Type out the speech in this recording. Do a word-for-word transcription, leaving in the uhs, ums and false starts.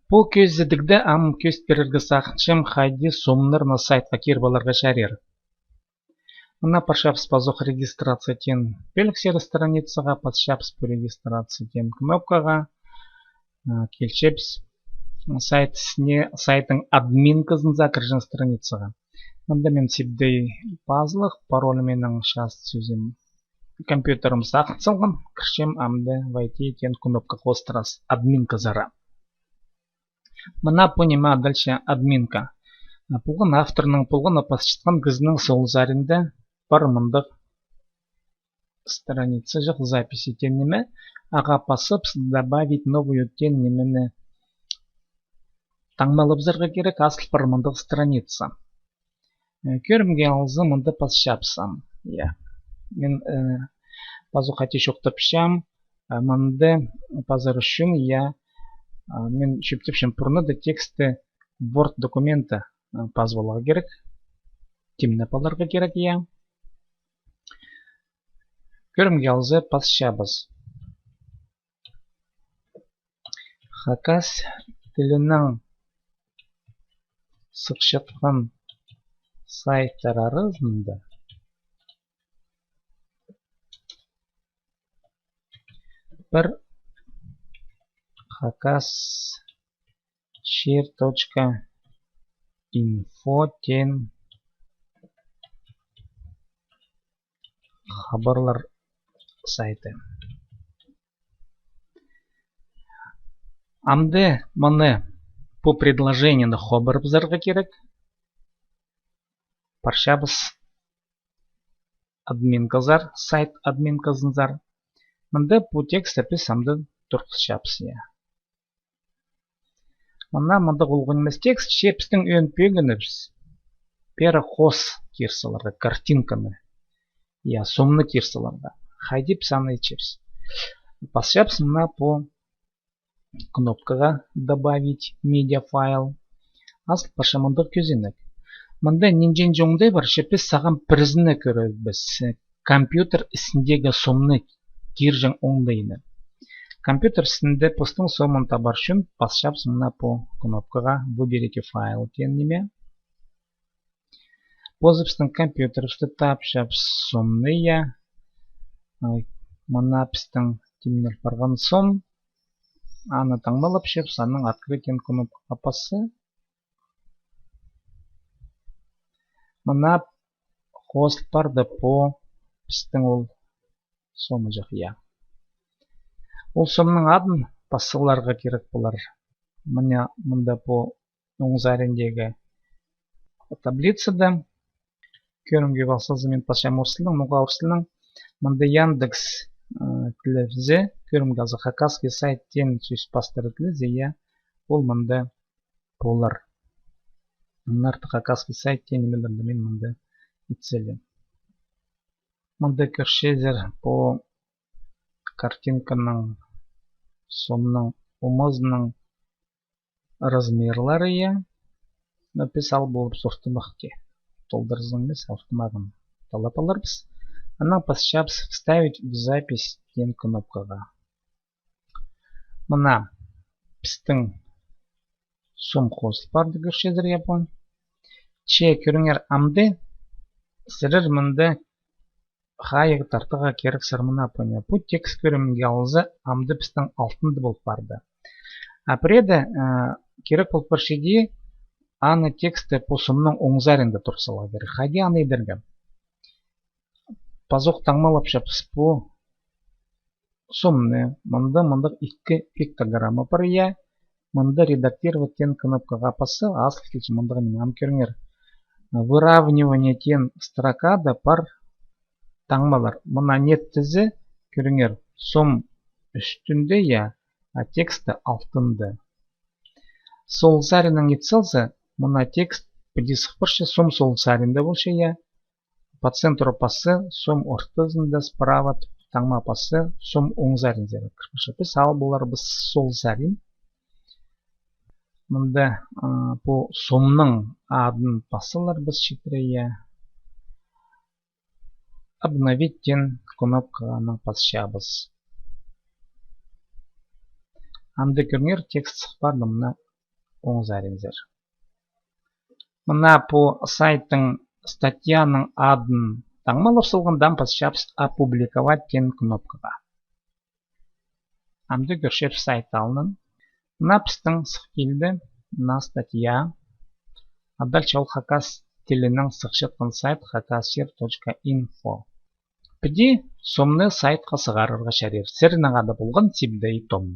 Пу кӧзідігде ам кӧзіт пирерге сағынчам, хайди сомнарны сайтха киріп аларға чарир. Мына парчабыс пазох регистрация теен пӧліксер страницаға, пасчабыс пу регистрация теен кнопкаға, а, килчебіс сайтсыне, сайттың админказынзар кірҷең страницаға. Мында мин сибдей пазылығ, пароль минің час сӧзім компьютерім сағын салған, кірчем амды войти теен кнопка хоостыра админказар. Мына пу ниме дальше админка. А, полған авторның, полған пасчатхан кізінің сол саринда пар мындағ страницаҷах, записи теен ниме, ағаа пасып, добавить новую теен нимені таңмалабызарға кирек, азыл пар мындағ страница. Э, кӧрімге алза, мында пасчабыс ам. Я. Мин, э, пазох хати чоохтапчам, э, мында пазар ӱчӱн, я, э, мин чӧптепчем пурнада тексті Word документте, э, пазып аларға кирек. Тимнеп аларға кирек, я. Кӧрімге алза, пасчабыс. Хакас тілінең сыхчатхан сайттар аразында пір хакас чир точка инфо теен хабарлар сайты. Амды мыны, пу предложениені хобырыбызарға кирек. Парчабыс админказар, сайт админказынзар. Мында пу тексті піс амды турғысчабыс, я. Мына мында олғанмас текст, че пістің ӧӧн пӧгінібіс. Пеер хоос кир саларға, картинканы. Я, сомны кир саларға. Хайди піс аны итчебіс. Пасчабыс мына пу кнопкаға добавить медиафайл. Азыл парча мындағ кӧзенек. Мында нинҷе оңдай пар, че піс сағам пірсіне кӧрербіс. Компьютер істіндегі сомны кирҷең оңдайны. Компьютер істінде постың сомын табар ӱчӱн пасчабыс мына пу кнопкаға «Выберите файл» теен ниме. Позыбыстың компьютерібісте тапчабыс сомны, я. Ай, мына пістің тимнел парған сом. Аны таңмалапчабыс, анаң «Открыть» теен кнопкаға пасса. Мына хоостап парды пу пістің ол сомыҷах, я. Ол сомның адын пас саларға кирек полар. Мына мында пу оң сариндағы таблицада. Кӧрімге алза, мин пасчам орыс тілінең, ноға орыс тілінең. Мында Яндекс, э, тілебізі, кӧрімге алза, хакасский сайт теен сӧс пастыра тілезі, я, ол мында полар. Аннаңар хакасский сайт теен нимелерні мин мында итселем. Мында кӧрчезер пу картинканың, сомның, омазының размерлары, я. Но піс ал поларбыс ортымах тее. Толдыразын нимес, ортымағын таллап аларбыс. Анаң пасчабыс «Вставить в запись» теен кнопкаға. Мына пістің сом хоостап парды, кӧрчезер, я, пу. Че кӧріңер, амды сірер мында хайығ тартарға кирексер мына пу ниме. Пу текст, кӧрімге алза, амды пістің алтында пол парды. А пірееде, э, кирек пол парча тее, аны тексті пу сомның оң саринда тур саларға кирек. Хайди аны идерге? Пазох таңмалапчабыс пу сомны. Мында мындағ ікі пиктограмма пар, я. Мында «Редактировать» теен кнопкаға пасса, азыл килче мындағ ниме, ам кӧріңер. «Выравнивание» теен строкада пар таңмалар. Мына ниме тізе, кӧріңер, сом ӱстӱнде, я, а тексті алтында. Сол саринаң ит салза, мына текст піди сых парча, сом сол саринда полча, я. По центру пасса, сом ортызында, справа таңма пасса, сом оң саринзар кір парча. Піс ал поларбыс сол сарин. Мында, а, пу сомның адын пас саларбыс читіре, я. «Обновить» теен кнопкаға анаң пасчабыс. Амды кӧріңер, текст сых парды мына оңзаринзар. Мына пу сайттың статьяның адын таңмалап салғанда, пасчабыс «Опубликовать» теен кнопкаға. Амды кӧрчебіс сайт алнын. Мына пістің сых килді мына статья. А дальше ол хакас тілінең сыхчатхан сайт хакасчер точка инфо. Піди сомны сайтха сығарарға чарир. Сірернең хада полған Сибдей Том.